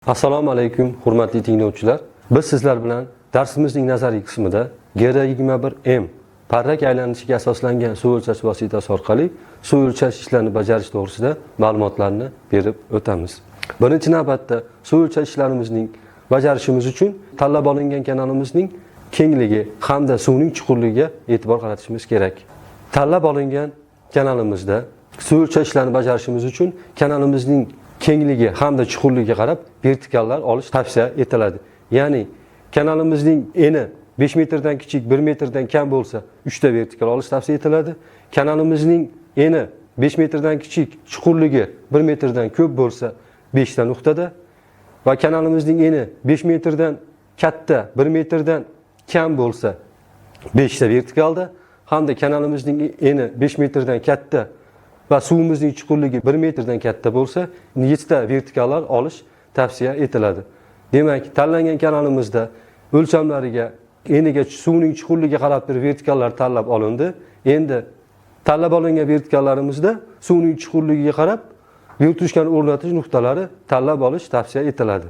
Assalomu alaykum hurmatli tinglovchilar. Biz sizlar bilan darsimizning nazariy qismida GR21M parrak aylanishiga asoslangan suv o'lchash vositasi orqali suv o'lchash ishlarini bajarish to'g'risida ma'lumotlarni berib o'tamiz. Birinchi navbatda suv o'lchash ishlarimizning bajarishimiz uchun tanlab olingan kanalimizning kengligi hamda suvning chuqurligiga e'tibor qaratishimiz kerak. Tanlab olingan kanalimizda suv o'lchash ishlarini bajarishimiz uchun kanalimizning kengligi hamda chuqurligiga qarab vertikallar olish tavsiya etiladi. Ya'ni kanalimizning eni 5 metrdan kichik, 1 metrdan kam bo'lsa 3 ta vertikal olish tavsiya etiladi. Kanalimizning eni 5 metrdan kichik, chuqurligi 1 metrdan ko'p bo'lsa 5 ta nuqtada va kanalimizning eni 5 metrdan katta, 1 metrdan kam bo'lsa 5 ta vertikalda hamda kanalimizning eni 5 metrdan katta va suvimizning chuqurligi 1 metrdan katta bo'lsa 7 ta vertikallar olish tavsiya etiladi. Demak, tanlangan kanalimizda o'lchamlariga, eniga, suvning chuqurligiga qarab bir vertikallar tanlab olindi. Endi tanlab olingan vertikallarimizda suvning chuqurligiga qarab vertushkani o'rnatish nuqtalari tanlab olish tavsiya etiladi.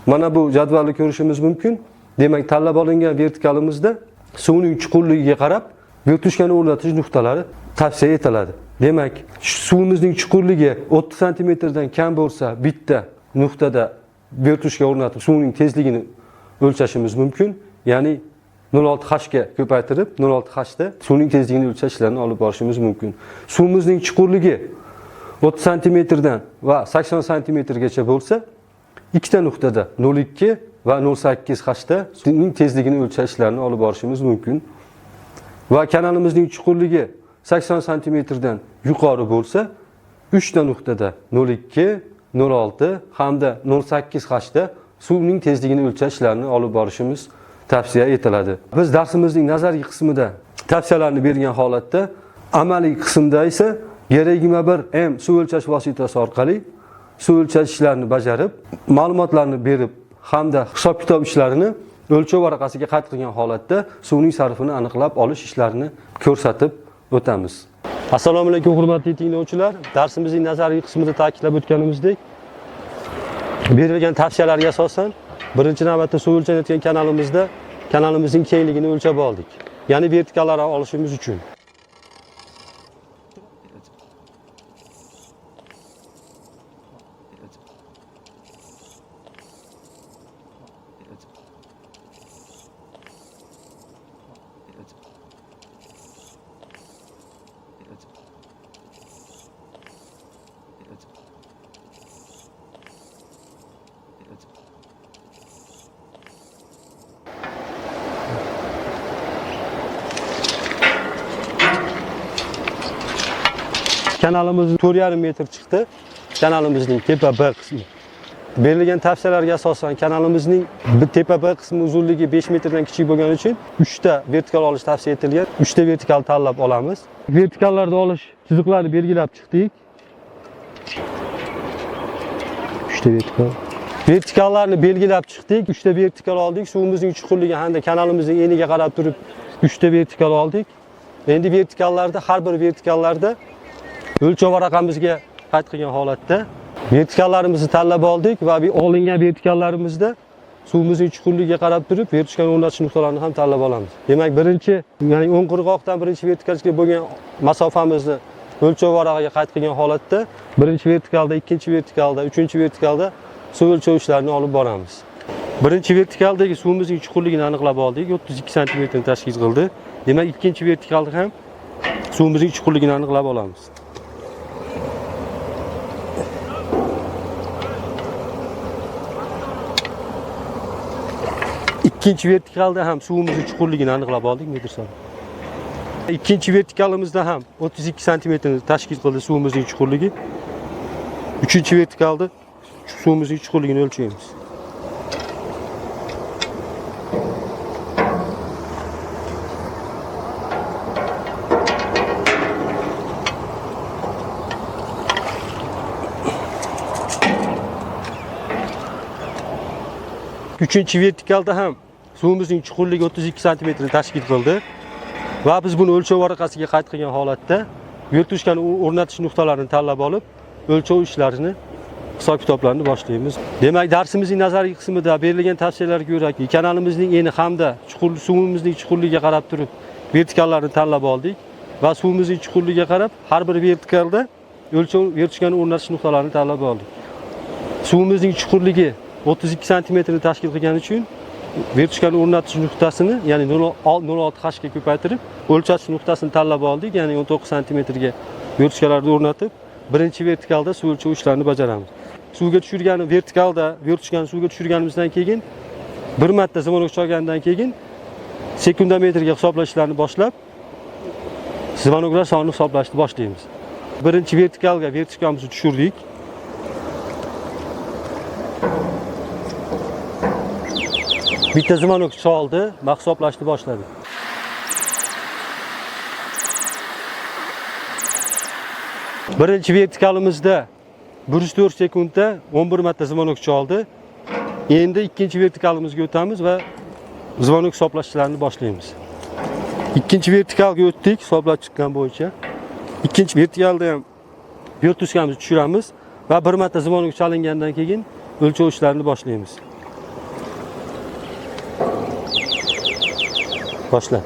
Mana bu jadvalni ko'rishimiz mumkin. Demak, tanlab olingan vertikalimizda suvning chuqurligiga qarab vertushkani o'rnatish nuqtalari tavsiya etiladi. Demak, suvimizning chuqurligi 30 santimetrdan kam bo'lsa, bitta nuqtada vertushka o'rnatib suvning tezligini o'lchashimiz mumkin. Ya'ni 0.6 h ga ko'paytirib 0.6 h da suvning tezligini o'lchash ishlarini olib borishimiz mumkin. Suvimizning chuqurligi 30 santimetrdan va 80 santimetrgacha bo'lsa, ikkita nuqtada 0.2 va 0.8 h da suvning tezligini o'lchash ishlarini olib borishimiz mumkin. Va kanalimizning chuqurligi 80 santimetrdan yuqori bo'lsa, 3 ta nuqtada 0.2, 0.6 hamda 0.8 h da suvning tezligini o'lchash ishlarini olib borishimiz tavsiya etiladi. Biz darsimizning nazariy qismida tavsiyalarni bergan holatda, amaliy qismda esa GR21M suv o'lchash vositasi orqali suv o'lchash ishlarini bajarib, ma'lumotlarni berib hamda hisob-kitob ishlarini o'lchov varaqasiga qayd qilgan holatda suvning sarfini aniqlab olish ishlarini ko'rsatib o'tamiz. Assalomu alaykum hurmatli tinglovchilar. Darsimizning nazariy qismida ta'kidlab o'tganimizdek, berilgan tavsiyalarga asosan birinchi navbatda suv o'lchanayotgan kanalimizda kanalimizning kengligini o'lchab oldik. Ya'ni vertikallar olishimiz uchun. Kanalimiz 4,5 metr chiqdi. Kanalimizning tepa B qismi. Berilgan tavsiyalarga asosan kanalimizning tepa B qismi uzunligi 5 metrdan kichik bo'lgani uchun 3 ta vertikal olish tavsiya etilgan. 3 ta vertikal tanlab olamiz. Vertikallarda olish chiziqlarini belgilab chiqdik. 3 ta vertikal. Vertikallarni belgilab chiqdik. 3 ta vertikal oldik. Suvimizning chuqurligi hamda kanalimizning eniga qarab turib 3 ta vertikal oldik. Endi vertikallarda, har bir vertikallarda o'lchov varaqamizga qayd qilgan holatda vertikallarimizni tanlab oldik va olingan vertikallarimizda suvimizning chuqurligiga qarab turib vertikal o'rnatish nuqtalarini ham tanlab olamiz. Demak, birinchi, ya'ni o'ng qirg'oqdan birinchi vertikalga bo'lgan masofamizni o'lchov varag'iga qayd qilgan holatda birinchi vertikalda, ikkinchi vertikalda, uchinchi vertikalda suv o'lchov ishlarini olib boramiz. Birinchi vertikaldagi suvimizning chuqurligini aniqlab oldik, 32 santimetrni tashkil qildi. Demak, ikkinchi vertikalda ham suvimizning chuqurligini aniqlab olamiz. Ikkinchi vertikalda ham suvimizning chuqurligini aniqlab oldik metr son. Ikkinchi vertikalimizda ham 32 santimetrni tashkil qildi suvimizning chuqurligi. Uchinchi vertikalda suvimizning chuqurligini o'lchaymiz. Uchinchi vertikalda ham suvimizning chuqurligi 32 santimetrni tashkil qildi va biz buni o'lchov varaqasiga qayd qilgan holatda vertushkani o'rnatish nuqtalarini tanlab olib, o'lchov ishlarini hisob kitoblarni boshlaymiz. Demak, darsimizning nazariy qismida berilgan tavsiyalarga ko'ra kanalimizning eni hamda chuqur suvimizning chuqurligiga qarab turib vertikallarni tanlab oldik va suvimizning chuqurligiga qarab har bir vertikalda o'lchov vertikani o'rnatish nuqtalarini tanlab oldik. Suvimizning chuqurligi 32 santimetrni tashkil qilgani uchun vertikani o'rnatish nuqtasini, ya'ni 0.6 h ga ko'paytirib, o'lchash nuqtasini tanlab oldik, ya'ni 19 santimetrga vertikalarni o'rnatib, birinchi vertikalda suv o'lchov ishlarini bajaramiz. Suvga tushirgan vertikalda vertikani suvga tushirganimizdan keyin bir marta zvonok chalgandan keyin sekundometrga hisoblash ishlarini boshlab, zvonoklar sonini hisoblashni boshlaymiz. Birinchi vertikalga vertikamizni tushirdik. Bitta zvonok chaldi va hisoblashni boshladik. Birinchi vertikalimizda 104 sekundda 11 marta zvonok chaldi. Endi ikkinchi vertikalimizga o'tamiz va zvonok hisoblashlarni boshlaymiz. Ikkinchi vertikalga o'tdik, hisoblab chiqqan bo'yicha. Ikkinchi vertikalda ham vertuskamizni tushiramiz va bir marta zvonok chalingandan keyin o'lchov ishlarini boshlaymiz. Boshla.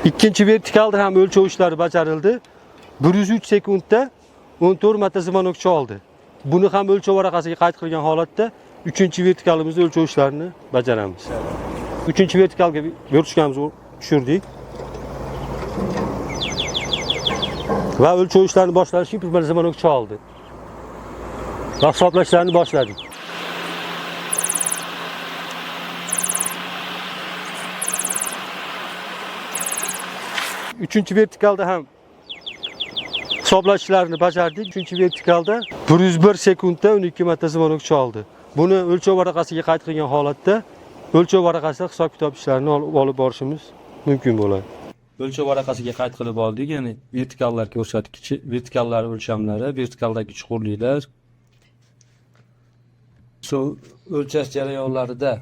Ikkinchi vertikalda ham o'lchov ishlari bajarildi. 103 sekundda 14 marta zvonok chaldi. Buni ham o'lchov varaqasiga qayd qilgan holatda uchinchi vertikalimizda o'lchov ishlarini bajaramiz. Uchinchi vertikalga vertikamizni tushirdik. Va o'lchov ishlarini boshlash uchun bir zvonok chaldi. Va hisoblashlarni boshladik. Uchinchi vertikalda ham hisoblashlarni bajardik. Uchinchi vertikalda 101 sekundda 12 marta zvonok chaldi. Buni o'lchov varaqasiga qayd qilgan holatda o'lchov varaqasida hisob-kitob ishlarini olib borishimiz mumkin bo'ladi. O'lchov varaqasiga qayd qilib oldik, ya'ni vertikallar ko'rsatkichi, vertikallar o'lchamlari, vertikaldagi chuqurliklar. Suv o'lchash jarayonlarida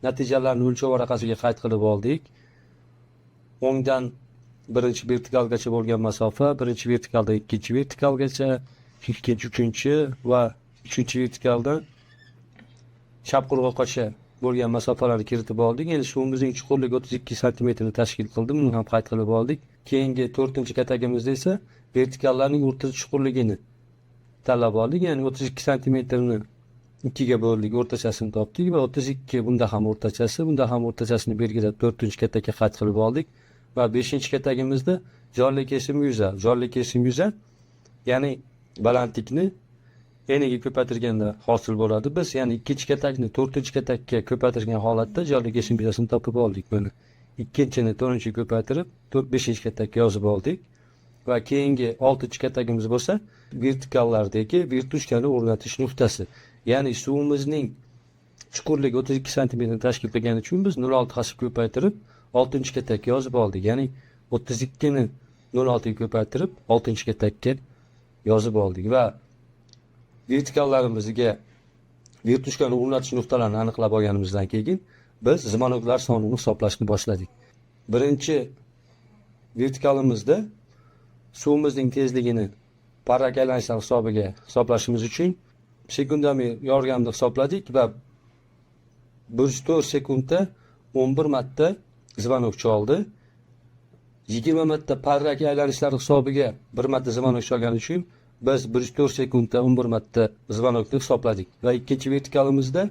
natijalarni o'lchov varaqasiga qayd qilib oldik. O'ngdan birinchi vertikalgacha bo'lgan masofa, birinchi vertikalda ikkinchi vertikalgacha, ikkinchi, uchinchi va uchinchi vertikaldan chap qirg'oqqacha bo'lgan masofalarni kiritib oldik. Endi suvimizning chuqurligi 32 santimetrni tashkil qildi. Buni ham qayd qilib oldik. Keyingi to'rtinchi katagimizda esa vertikallarning o'rtacha chuqurligini tanlab oldik. Ya'ni 32 santimetrni 2 ga bo'ldik, o'rtachasini topdik va 32 bunda ham o'rtachasi, bunda ham o'rtachasini belgilab to'rtinchi katakka qayd qilib oldik. Va beshinchi katagimizda jonli kesim yuza, jonli kesim yuza, ya'ni balandlikni eniga ko'paytirganda hosil bo'ladi. Biz ya'ni ikkinchi katakni to'rtinchi katakka ko'paytirgan holatda jonli kesim yuzasini topib oldik. Buni ikkinchini to'rtinchiga ko'paytirib, beshinchi katakka yozib oldik. Va keyingi oltinchi katagimiz bo'lsa vertikallardagi vertushkani o'rnatish nuqtasi. Ya'ni suvimizning chuqurligi 32 santimetrni tashkil qilgani uchun biz 0.6 hasib ko'paytirib oltinchi katakka yozib oldik. Ya'ni 32 ni 0.6 ga ko'paytirib oltinchi katakka yozib oldik va vertikallarimizga vertushkani o'rnatish nuqtalarini aniqlab olganimizdan keyin biz zvonoklar sonini hisoblashni boshladik. Birinchi vertikalimizda suvimizning tezligini parrak aylanishlar hisobiga hisoblashimiz uchun sekundomer yordamida hisobladik va 104 sekundda 11 marta zvonok chaldi. 20 marta parrak aylanishlar hisobiga bir marta zvonok chalgani uchun biz 104 sekundda 11 marta zvonokni hisobladik. Va ikkinchi vertikalimizda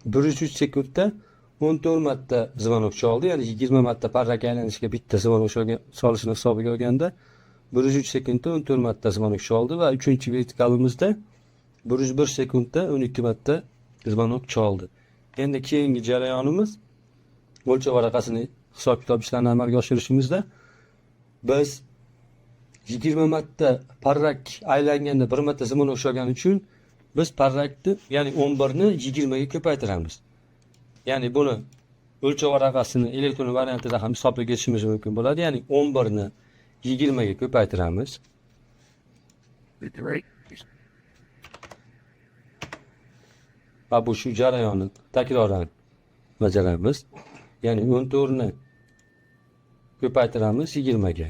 103 sekundda 14 marta zvonok chaldi, ya'ni 20 marta parrak aylanishga bitta zvonok chalishini hisobiga olganda 103 sekundda 14 marta zvonok chaldi va uchinchi vertikalimizda 101 sekundda 12 marta zvonok chaldi. Endi keyingi jarayonimiz o'lchov varaqasini hisob-kitob ishlarini amalga oshirishimizda biz 20 marta parrak aylanganda bir marta zvonok chalgani uchun biz parrakni, ya'ni 11 ni 20 ga ko'paytiramiz. Ya'ni buni o'lchov varaqasini elektron variantida ham hisoblab ketishimiz mumkin bo'ladi. Ya'ni 11 ni 20 ga ko'paytiramiz. Va bu shu jarayonni takroran bajaramiz. Ya'ni 14 ni Ko'paytiramiz 20 ga.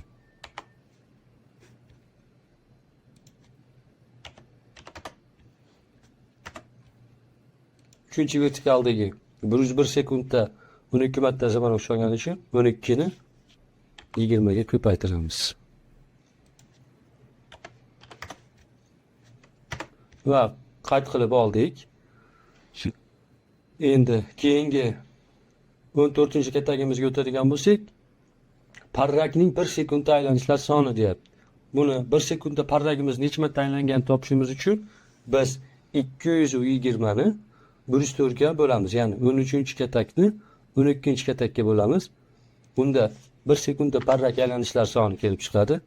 Uchinchi vertikaldagi 101 sekundda 12 marta zamonok cholgani uchun 12 ni 20 ga ko'paytiramiz. Va qayd qilib oldik. Endi keyingi 14-katagimizga o'tadigan bo'lsak, parrakning 1 sekundda aylanishlar soni deyapti. Buni 1 sekundda parragimiz necha marta aylanganini topishimiz uchun biz 220 ni 104 ga bo'lamiz. Ya'ni 13-katakni 12-katakka bo'lamiz. Bunda 1 sekundda parrak aylanishlar soni kelib chiqadi.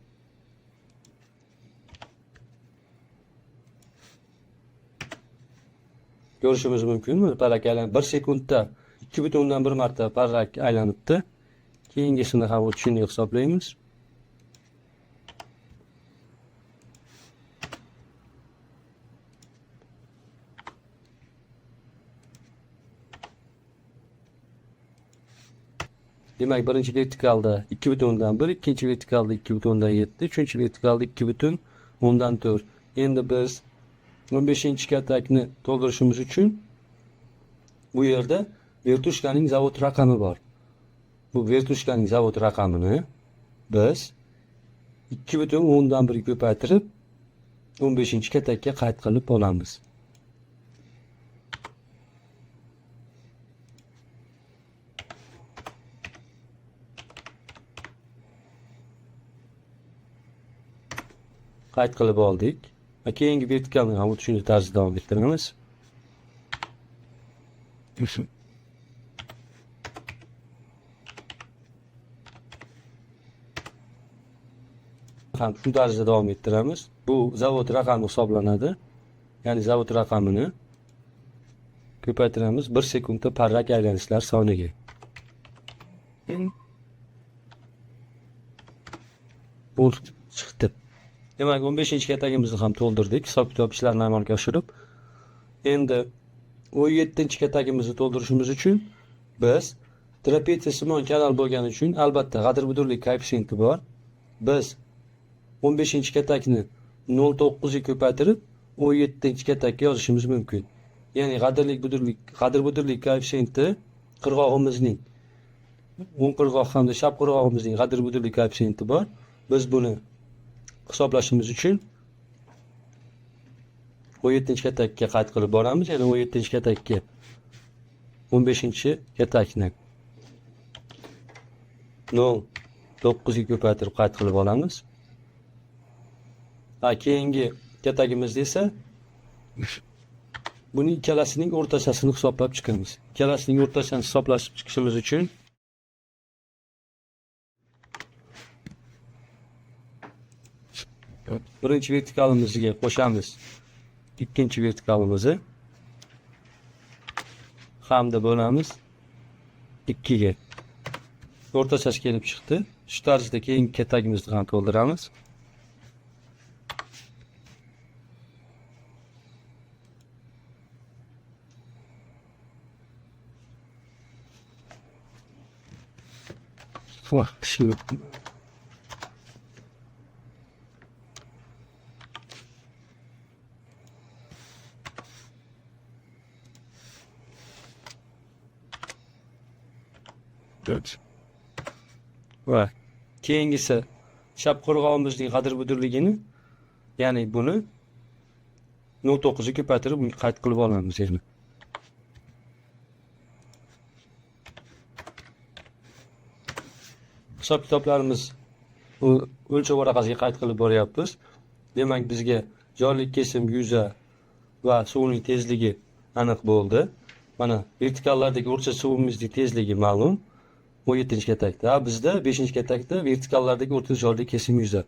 Ko'rishimiz mumkin. Parrak aylanib 1 sekundda 2.1 marta parrak aylanibdi. Keyingisini ham shunday hisoblaymiz. Demak, birinchi vertikalda 2.1, ikkinchi vertikalda 2.7, uchinchi vertikalda 2.4. Endi biz 15-katakni to'ldirishimiz uchun bu yerda vertushkaning zavod raqami bor. Bu vertushkaning zavod raqamini biz 2.1 ko'paytirib 15-katakka qayd qilib olamiz. Qayd qilib oldik. Va keyingi vertikalni ham shunday tarzda davom ettiramiz. Ham shu tarzda davom ettiramiz. Bu zavod raqami hisoblanadi. Ya'ni zavod raqamini ko'paytiramiz 1 sekundda parrak aylanishlar soniga. Bu chiqdi. Demak, 15-katagimizni ham to'ldirdik, hisob-kitob ishlarini amalga oshirib. Endi 17-katagimizni to'ldirishimiz uchun biz trapetsiya simon kanal bo'lgani uchun albatta g'adir-budurlik koeffitsiyenti bor. Biz 15-katakni 0.9 ga ko'paytirib 17-katakka yozishimiz mumkin. Ya'ni g'adir-budurlik koeffitsiyenti qirg'og'imizning o'ng qirg'oq hamda chap qirg'og'imizning g'adir-budurlik koeffitsiyenti bor. Biz buni hisoblashimiz uchun 17-katakka qayd qilib boramiz. Ya'ni 17-katakka 15-katakni 0.9 ga ko'paytirib qayd qilib olamiz. Keyingi katagimizda esa buning ikkalasining o'rtachasini hisoblab chiqamiz. Ikkalasining o'rtachasini hisoblab chiqishimiz uchun birinchi vertikalimizga qo'shamiz ikkinchi vertikalimizni hamda bo'lamiz 2 ga. O'rtachasi kelib chiqdi. Shu tarzda keyingi katagimizni ham to'ldiramiz. Shu va keyingisi chap qirg'og'imizning g'adir-budurligini, ya'ni buni 0.9 ga ko'paytirib buni qayd qilib olamiz endi. Hisob kitoblarimiz o'lchov varaqasiga qayd qilib boryapmiz. Demak, bizga jonli kesim yuza va suvning tezligi aniq bo'ldi. Mana vertikallardagi o'rtacha suvimizning tezligi ma'lum. 17-katakda, bizda 5-katakda vertikallardagi o'rtacha jonli kesim yuza.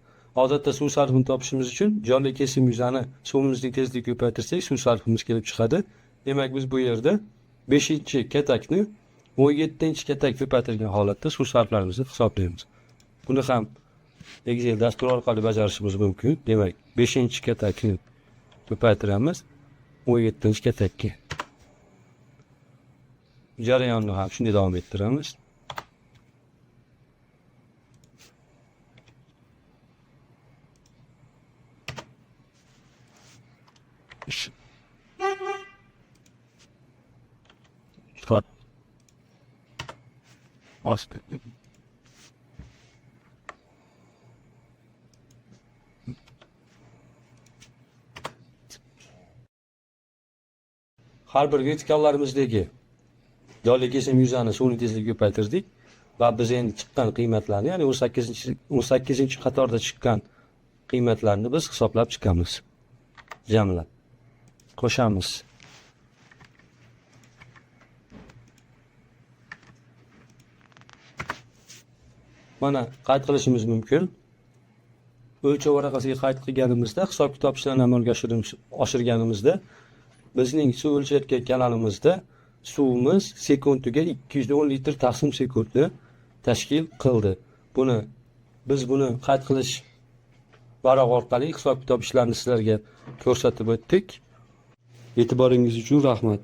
Odatda suv sarfini topishimiz uchun jonli kesim yuzani suvimizning tezligini ko'paytirsak, suv sarfimiz kelib chiqadi. Demak, biz bu yerda 5-katakni 17-katak ko'paytirgan holatda suv sarflarimizni hisoblaymiz. Buni ham Excel dasturi orqali bajarishimiz mumkin. Demak, 5-katakni ko'paytiramiz 17-katakka. Jarayonni ham shunday davom ettiramiz. Har bir vertikallarimizdagi jonli kesim yuzani suvni tezligi ko'paytirdik va biz endi chiqqan qiymatlarni, ya'ni 18-qatorda chiqqan qiymatlarni biz hisoblab chiqamiz. Jamlab qo'shamiz. Mana qayd qilishimiz mumkin. O'lchov varaqasiga qayd qilganimizda, hisob-kitob ishlarini amalga oshirganimizda bizning suv o'lchayotgan kanalimizda suvimiz sekundiga 210 litr taqsim sekundni tashkil qildi. Biz buni qayd qilish varaq orqali hisob-kitob ishlarini sizlarga ko'rsatib o'tdik. E'tiboringiz uchun rahmat.